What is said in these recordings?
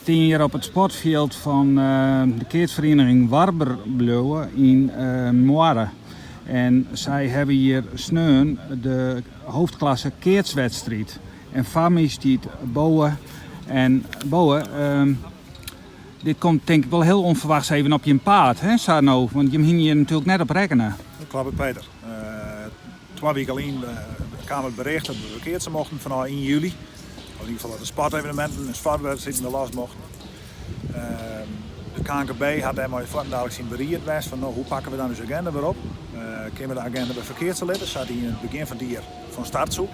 stean hjir op it sportfjild fan de keatsferiening Warber Bliuwe yn Moarre. En sy hawwe hjir sneon de hoofdklasse keatswedstriid. En foar my stiet Bowe. En Bowe, dit komt tink ik wol hiel ûnferwachts even op jim paad, hè, sa no? Want jim hiene hjir natuerlik net op rekkene. Dat kloppet, Peter. Twa wiken lyn kaam it bericht dat we wer keatse mochten fanôf ien july. Of yn ieder gefal dat de sporteveneminten en sportwedstriden wer los mochten. De knkb hat dêrmei fuortendaliks yn beried west fan no, hoe pakke we dan ús agenda wer op? Kinne we de agenda wer ferkeatse litte sa't dy yn it begjin fan it jier fan start soe?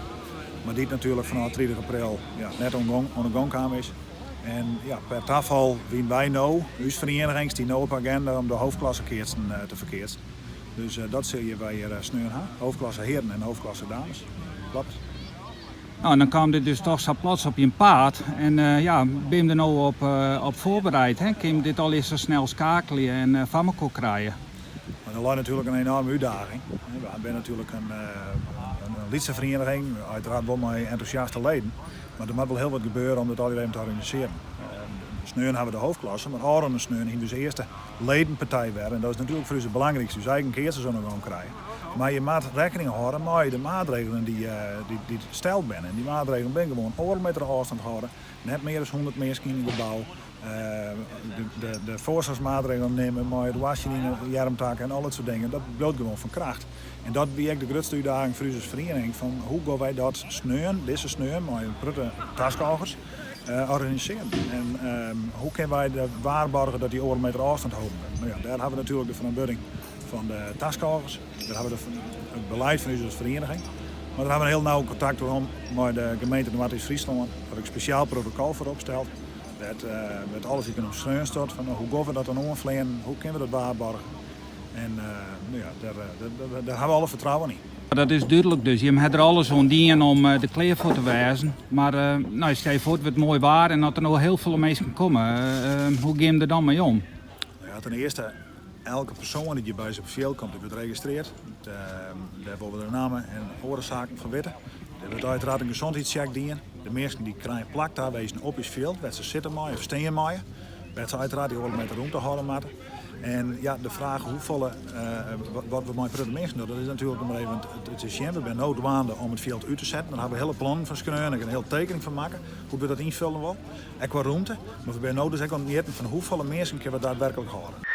Mar dy't natuerlik fanôf 30 april net oan de gong kaam is. En ja, per tafal wiene wy no, ús ferieniging stie no op de agenda om de hoofdklasse keatsen te ferkeatsen. Dus dat silje wy hjir sneon ha, hoofdklasse hearen en hoofdklasse dames. Kloppet. No, en dan kaam dit dus toch sa plots op jim paad. En ja, binne jim der no op, op foarbereid? Hè? Kinne jim dit allegear sa snel skakelje en foar mekoar krije? Mar dat leit natuerlik in enoarme útdaging. We binne natuerlik in, in lytse ferieniging, uiteraard wol mei entûsjaste leden. Mar der moat wol hiel wat gebeure om dat allegear even te organisearjen. Sneon ha we de hoofdklasse, mar ôfrûne sneon hiene we ús earste ledenpartij wer. En dat is natuerlik foar ús it belangrykste, ús eigen keatsers oan de gong krije. Mar je moatte rekkening hâlde mei de maatregelen dy't steld binne. En dy maatregelen binne gewoan oardel meter ôfstân hâlde, net mear as 100 minsken yn in gebou, de foarsoarchsmaatregelen nimme mei it hoastjen yn de earmtakke en al dat soart dingen. Dat bliuwt gewoan fan kracht. En dat wie ek de grutste útdaging foar ús as feriening, fan hoe gean wy dat sneon, dizze sneon, mei in protte taskôgers, organisearjen? En hoe kinne wy de waarborge dat dy oardel meter ôfstân holden wurdt? No ja, dêr hawwe we natuerlik de ferantwurding fan de taskôgers, dêr hawwe we it beleid fan ús as ferieniging. Mar dêr hawwe we in hiel nau kontakt oer hân mei de gemeente Noardeast-Fryslân, dêr hawwe ik spesjaal protokol foar opsteld, wêr't alles ek yn omskreaun stiet, fan hoe gean we dat dan oanfleanen, hoe kinne we dat waarborgen? En no ja, dêr hawwe we alle fertrouwen yn. Dat is dúdlik dus. Jim ha der alles oan dien om der klear foar te wêzen. Mar no, stel je foar it wurdt moai waar en as der no hiel folle minsken komme, hoe gean jim der dan mei om? No ja, ten earste, elke persoan dy't hjir by ús op it fjild komt, dy wurdt registreard. Dêr wolle we de namme en oare saken fan witte. Der wurdt uiteraard in gezondheidscheck dien. De minsken dy krije in plak tawezen op ús fjild, wêr't se sitte meie of stean meie. Wêr't se uiteraard dy oardel meter rûmte hâlde moatte. En ja, de fraach hoefolle, wat we mei protte minsken dogge, dat is natuerlik noch mar even te sjen. We binne no dwaande om it fjild út te setten. Dêr hawwe we hiele plannen foar skreaun, ek in hiele tekening fan makke, hoe't we dat ynfullen wolle. Ek kwa rûmte. Mar we binne no dus ek oan it mjitten fan hoefolle minsken kinne we daadwerklik hâlde.